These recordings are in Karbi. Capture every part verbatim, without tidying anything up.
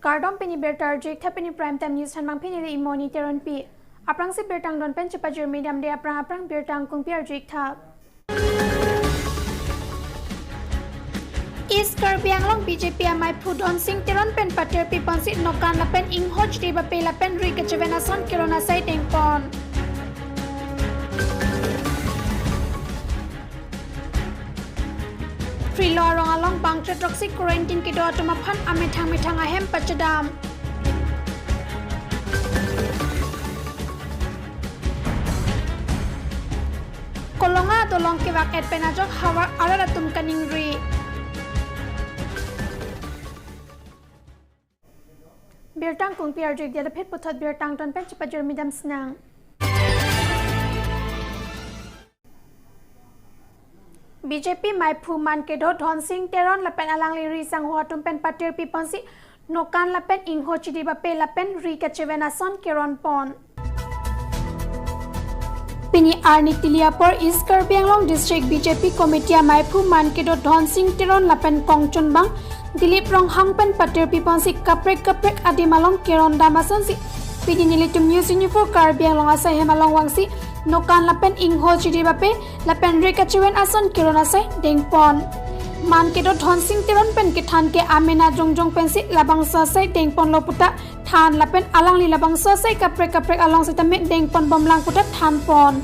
Kardom, pini birta arju-ik tha, pini Prime Time News thanbang pini le Imoni Teronpi. Aphrangsi birta angdon pen chepajirmi damde aphrang aphrang birta angkungpi arju-ik tha. East Karbi Anglong B J P amaiphu Dhonsing Teron pen patirpi ponsi nokan lapen ingho chidi bape lapen ri kacheven ason keron asai dengpon. Phri-lo arong along bangkre throksi quarantine kedo atum aphan amethang methang ahem pachedam. Kolonga dolong kevak-et pen ajok havar arat atum kaningri. Birta angkungpi arju-ik dia, daphit puthot birta angdon pen chepajirmi dam sinang. B J P maiphu man kedo Dhonsing Teron lapen alangli ri sangho atum pen patirpi ponsi nokan lapen ingho chidi bape lapen ri kacheven ason keron pon. Pini arni tili apor East Karbi Anglong District B J P Committee amaiphu man kedo Dhonsing Teron lapen kongchunbang Dilip Ronghang pen patirpi ponsi kaprek kaprek adim along keron dam asonsi pini nelitum News twenty-four Karbi Anglong asai hem along vangsi nokan lapen ingho chidi bape lapen ri kacheven ason keron asai dengpon. Man kedo Dhonsing Teron pen kethan ke amena jongjong pensi labangso asai dengponlo puta than lapen alangli labangso asai kaprek kaprek along sitame dengpon bomlang puta thanpon.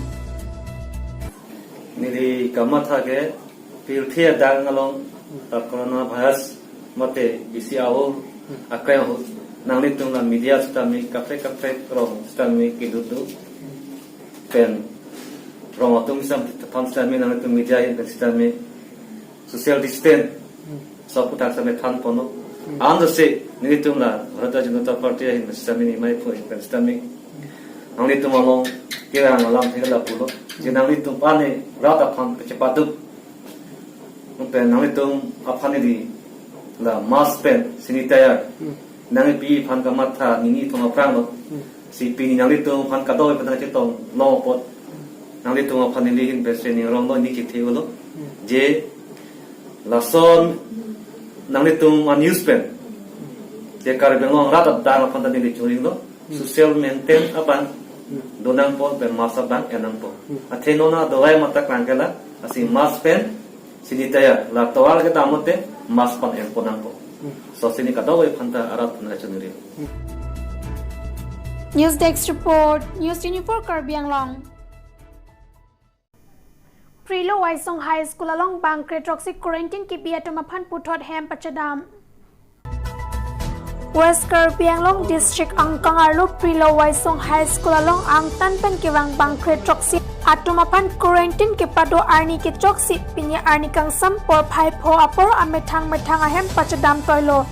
Neli kamatha ke pirthe adang along, ah, corona virus mate bisi aho akai aho nanglitum la media sitame kaprek kaprek rong sitame kedudu pen rong atum sam aphan sitame nanglitum media ahin pen sitame social distance so puthak sitame thanponlo. Ansi nelitum la Bharatiya Janata Party ahin sitame, ni maiphu ahin pen sitame nanglitum along kerang alam thek lapulo. Je nanglitum pani rat aphan chepaduk pen nanglitum aphan neli la mask pen sanitizer nangpi aphan kamatha nini thong aphranglo. Si pini nanglitum aphan kadokave pen chetong long apot nanglitum aphan neli ahin pen si ning ronglo, ni kethe ulo. Je lason nanglitum a-news pen je Karbi Anglong rat adang aphan ta neli choninglo. Social maintain abang donangpo pen mask abang ennangpo. Athe non adawai mata klangkela, lasi mask pen sanitizer la tovar kedam mate mask pen enponangpo. So si neli kadokave aphan ta arat aphan ta choningri. News Desk Report, News twenty-four Karbi Anglong. Phri-lo Waisong High School along bangkre throksi quarantine kebi atum aphan puthot hem pachedam. West Karbi Anglong District angkang arlo Phri-lo Waisong High School along angtan pen kevang bangkre throksi atum aphan quarantine kepado arni kechok si pini arni kangsam porphai pho apor amethang methang ahem pachedam toilo.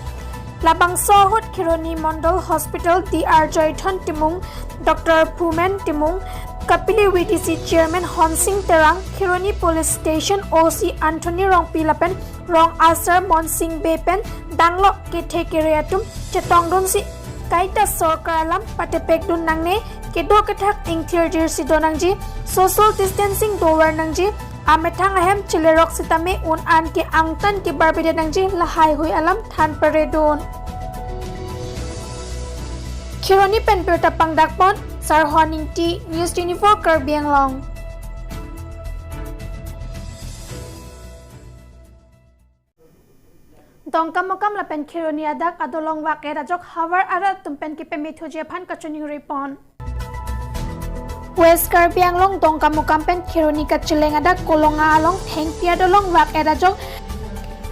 Labangso ahut Kheroni Mondol Hospital D R Joython Timung, Doctor Phumen Timung, Kapili V D C Chairman Honsing Terang, Kheroni Police Station O C Anthony Rongpi lapen rong asar Monsing Bey pen danglok kethe kere atum chetongdunsi kaita sorkar alam patepekdun nangne, kedo kethak ingthirjirsi do nangji, social distancing dovar nangji, amethang ahem chelerok sitame un-an ke angtan kebarbedet nangji, lahaihui alam than paredun. Kheroni pen birta pangdakpon Sarhon Ingti, News twenty-four Karbi Anglong. Dongkamukam lapen Kheroni adak adolong vak-et ajok havar arat atum pen kepeme thuji aphan kachoningripon. West Karbi Anglong Dongkamukam pen Kheroni kacheleng adak Kolonga along thengpi adolong vak-et ajok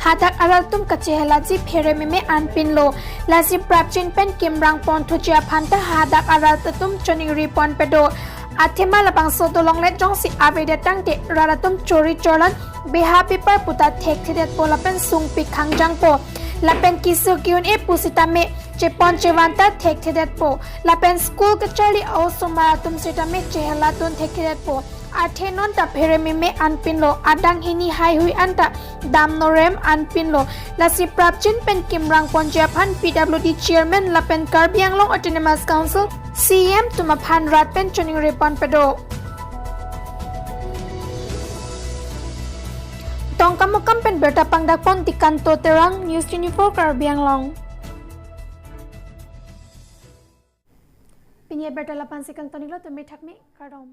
hadak arat atum kachehelaji pherememe anpinlo. Lasi prapjin pen kimrangpon thuji aphan ta hadak arat atum choningripon pedo. Athema labangso dolong let jongsi avedet tangte rat atum chori chorlan beha bepar puta thekthedetpo lapen sungpik khangjangpo. Lapen kisu ki-un-e pusitame chepon chevan ta thekthedetpo. Lapen school kacharli a-osomar atum sitame cheheladun thekthedetpo. Athe non ta pherememe anpinlo, adang hini haihui anta damnorem anpinlo. Lasi prapjin pen kimrangponji aphan P W D Chairman lapen Karbi Anglong Autonomous Council C E M atum aphan rat pen choningripon pedo. Dongkamukam pen birta pangdakpon Dikanto Terang, News twenty-four Karbi Anglong. Pini abirta la-ansi kangton-iklo, tumi thakmi, kardom.